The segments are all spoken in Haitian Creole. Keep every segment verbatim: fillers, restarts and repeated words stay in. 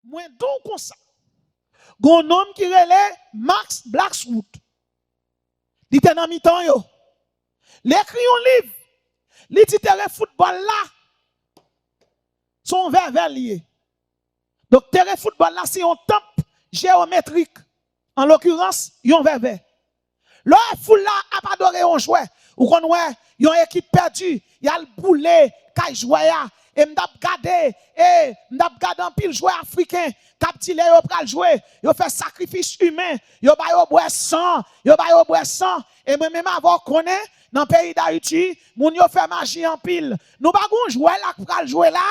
Mwen di w konsa. Gon nonm ki rele Max Blackswood. Li te nan mitan yo. Li ekri yon liv. Li di teren foutbòl la, se yon vèvè li ye. Donk, teren foutbòl la, se yon tanp jewometrik. An lokirans, yon vèvè. Lè w wè foul la ap adore yon jwè, ou konn wè yon ekip pèdi, y al boule kay jwè a. E m t ap gade, e m t ap gade anpil jwè afriken k ap di lè yo pral jwe, yo fè sakrifis imen, yo ba yo bwè san, yo ba yo bwè san. E mwen menm avè w konnen, nan peyi Dayiti, moun yo fè maji anpil. Nou pa gon jwè la k pral jwe la,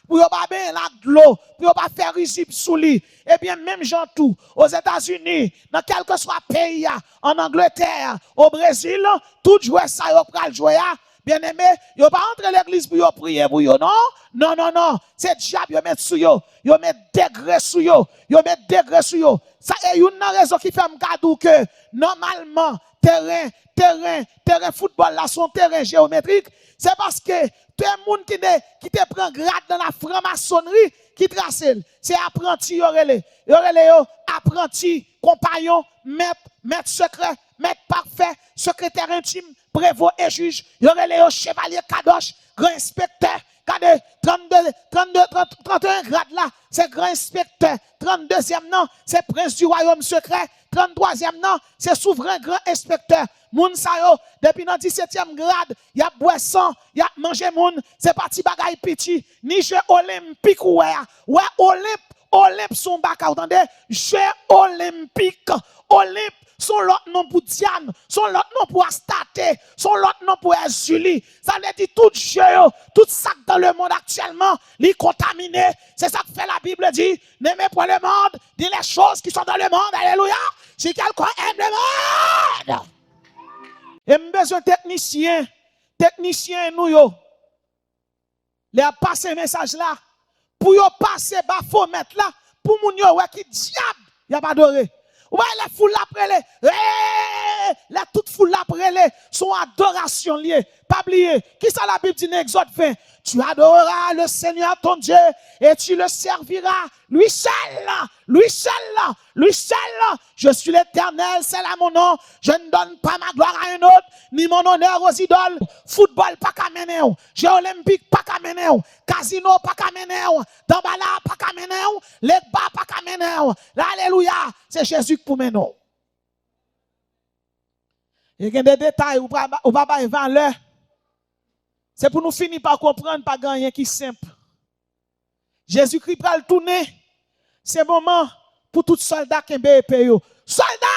pou yo pa benyen l ak dlo, pou yo pa fè rizib sou li. Ebyen, menm jan tou, Ozetazini, nan kèlkeswa peyi a, ann Angletè, o Brezil, tout jwè sa yo pral jwe a, byeneme, yo pa antre legliz pou yo priye pou yo, non. Non, non, non. Se dyab yo met sou yo. Yo met degre sou yo. Yo met degre sou yo. Sa e youn nan rezon ki fè m ka di w ke, nòmalman, teren, teren, teren foutbòl la se yon teren jewometrik. Se paske te moun ki te, ki te pran grad nan lafranmasonri ki trase l. Se apranti yo rele. Yo rele yo apranti, konpayon, mèt, mèt sekrè, mèt pafè, sekretè entim, prevo e jij. Yo rele yo chevalye kadòch, gran enspektè. Gade, trannde, trannde, trant, tranteyen grad la, se gran enspektè. Tranndezyèm nan, se prens di wayòm sekrè. Tranntwazyèm nan, se souvren gran enspektè. Moun sa yo, depi nan disetyèm grad, y ap bwè san, y ap manje moun. Se pa ti bagay piti. Ni je olenpik ou wè a. Wè Olenp, Olenp se yon bagay, ou tande? Je olenpik. Olenp se yon lòt non pou Dyann, se yon lòt non pou Astarte, se yon lòt non pou Èzili. Sa vle di tout je yo, tout sa k dans le monde actuellement, li kontamine. Se sa k fè Labib di, n'aimez point le monde, ni les choses qui sont dans le monde. Alelouya! Si quelqu'un aime le monde. E m bezwen teknisyen, teknisyen nou yo, lè y ap pase mesaj la, pou yo pase ba fo mèt la, pou moun yo wè ki dyab y ap adore. Ou wè lè foul la ap rele, ee, lè tout foul la ap rele, se yon adorasyon l ye. Pa bliye, kisa Labib di nan Egzòd ven? Tu adoreras le Seigneur ton Dieu et tu le serviras lui seul, lui seul, lui seul. Je suis l'Éternel, c'est là mon nom. Je ne donne pas ma gloire à un autre, ni mon honneur aux idoles. Foutbòl pa ka mennen w. Je olenpik pa ka mennen w. Kazino pa ka mennen w. Danbala pa ka mennen w. Legba pa ka mennen w. Alelouya, se Jezi k pou mennen w. E gen de detay ou pa, ou pa bay valè. Se pou nou fini pa konprann pa gen anyen ki senp. Jezikri pral tounen. Se moman pou tout sòlda kenbe epe yo. Sòlda,